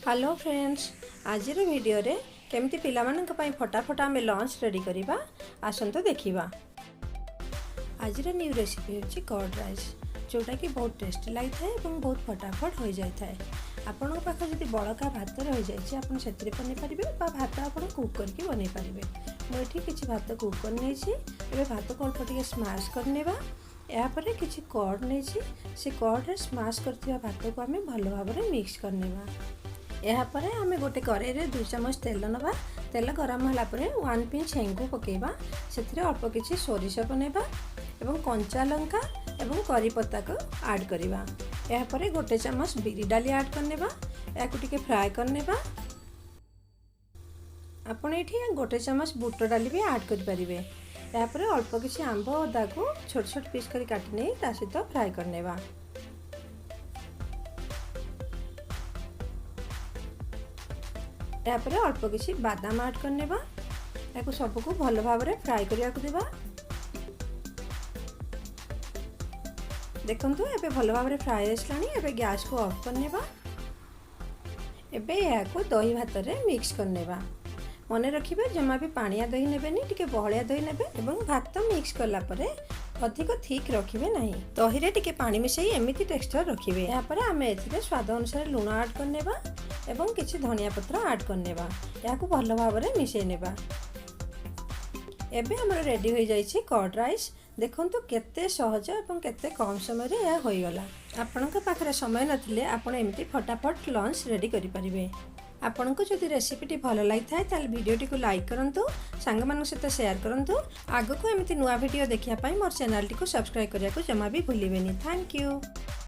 Hello friends, ଆଜିର ଭିଡ଼ିଓରେ କେମିତି ପିଲାମାନଙ୍କ ପାଇଁ ଫଟାଫଟ ଆମେ ଲଞ୍ଚ ରେଡ଼ି କରିବା, ଆସନ୍ତୁ ଦେଖିବା। ଆଜିର ନ୍ୟୁ ରେସିପି ହେଉଛି କର୍ଡ଼ ରାଇସ୍, ଯେଉଁଟାକି ବହୁତ ଟେଷ୍ଟି ଲାଗିଥାଏ ଏବଂ ବହୁତ ଫଟାଫଟ ହୋଇଯାଇଥାଏ। ଆପଣଙ୍କ ପାଖରେ ଯଦି ବଳକା ଭାତ ରହିଯାଇଛି, ଆପଣ ସେଥିରେ ବନେଇ ପାରିବେ ବା ଭାତ ଆପଣ କୁକ୍ କରିକି ବନେଇ ପାରିବେ। ମୁଁ ଏଠି କିଛି ଭାତ କୁକ୍ କରିନେଇଛି। ଏବେ ଭାତକୁ ଅଳ୍ପ ଟିକେ ସ୍ମାସ୍ କରିନେବା। ଏହାପରେ କିଛି କର୍ଡ଼ ନେଇଛି। ସେ କର୍ଡ଼ରେ ସ୍ମାସ୍ କରିଥିବା ଭାତକୁ ଆମେ ଭଲ ଭାବରେ ମିକ୍ସ କରିନେବା। ଏହାପରେ ଆମେ ଗୋଟେ କରେଇରେ 2 ଚାମଚ ତେଲ ନେବା। ତେଲ ଗରମ ହେଲା ପରେ 1 ପିଞ୍ଚ ହେଙ୍ଗୁ ପକାଇବା। ସେଥିରେ ଅଳ୍ପ କିଛି ସୋରିଷ ବନେଇବା ଏବଂ କଞ୍ଚା ଲଙ୍କା ଏବଂ କରି ପତ୍ତାକୁ ଆଡ଼୍ କରିବା। ଏହାପରେ 1 ଚାମଚ ବିରି ଡାଲି ଆଡ଼୍ କରିନେବା। ଏହାକୁ ଟିକେ ଫ୍ରାଏ କରିନେବା। ଆପଣ ଏଠି 1 ଚାମଚ ବୁଟ ଡାଲି ବି ଆଡ଼୍ କରିପାରିବେ। ଏହାପରେ ଅଳ୍ପ କିଛି ଆମ୍ବ ଅଦାକୁ ଛୋଟ ଛୋଟ ପିସ୍ କରି କାଟି ନେଇ ତା ସହିତ ଫ୍ରାଏ କରିନେବା। ଏହାପରେ ଅଳ୍ପ କିଛି ବାଦାମ ଆଡ଼୍ କରିନେବା। ଏହାକୁ ସବୁକୁ ଭଲ ଭାବରେ ଫ୍ରାଏ କରିବାକୁ ଦେବା। ଦେଖନ୍ତୁ, ଏବେ ଭଲ ଭାବରେ ଫ୍ରାଏ ଆସିଲାଣି। ଏବେ ଗ୍ୟାସକୁ ଅଫ୍ କରିନେବା। ଏବେ ଏହାକୁ ଦହି ଭାତରେ ମିକ୍ସ କରିନେବା। ମନେ ରଖିବେ, ଜମା ବି ପାଣିଆ ଦହି ନେବେନି, ଟିକେ ବହଳିଆ ଦହି ନେବେ ଏବଂ ଭାତ ମିକ୍ସ କଲା ପରେ ଅଧିକ ଥିକ୍ ରଖିବେ ନାହିଁ। ଦହିରେ ଟିକେ ପାଣି ମିଶାଇ ଏମିତି ଟେକ୍ସଚର ରଖିବେ। ଏହାପରେ ଆମେ ଏଥିରେ ସ୍ୱାଦ ଅନୁସାରେ ଲୁଣ ଆଡ଼୍ କରିନେବା ଏବଂ କିଛି ଧନିଆ ପତ୍ର ଆଡ଼୍ କରିନେବା। ଏହାକୁ ଭଲ ଭାବରେ ମିଶାଇ ନେବା। ଏବେ ଆମର ରେଡ଼ି ହୋଇଯାଇଛି କର୍ଡ଼ ରାଇସ୍। ଦେଖନ୍ତୁ, କେତେ ସହଜ ଏବଂ କେତେ କମ୍ ସମୟରେ ଏହା ହୋଇଗଲା। ଆପଣଙ୍କ ପାଖରେ ସମୟ ନଥିଲେ ଆପଣ ଏମିତି ଫଟାଫଟ ଲଞ୍ଚ ରେଡ଼ି କରିପାରିବେ। ଆପଣଙ୍କୁ ଯଦି ରେସିପିଟି ଭଲ ଲାଗିଥାଏ, ତାହେଲେ ଭିଡ଼ିଓଟିକୁ ଲାଇକ୍ କରନ୍ତୁ, ସାଙ୍ଗମାନଙ୍କ ସହିତ ସେୟାର କରନ୍ତୁ। ଆଗକୁ ଏମିତି ନୂଆ ଭିଡ଼ିଓ ଦେଖିବା ପାଇଁ ମୋର ଚ୍ୟାନେଲଟିକୁ ସବସ୍କ୍ରାଇବ୍ କରିବାକୁ ଜମା ବି ଭୁଲିବେନି। Thank you.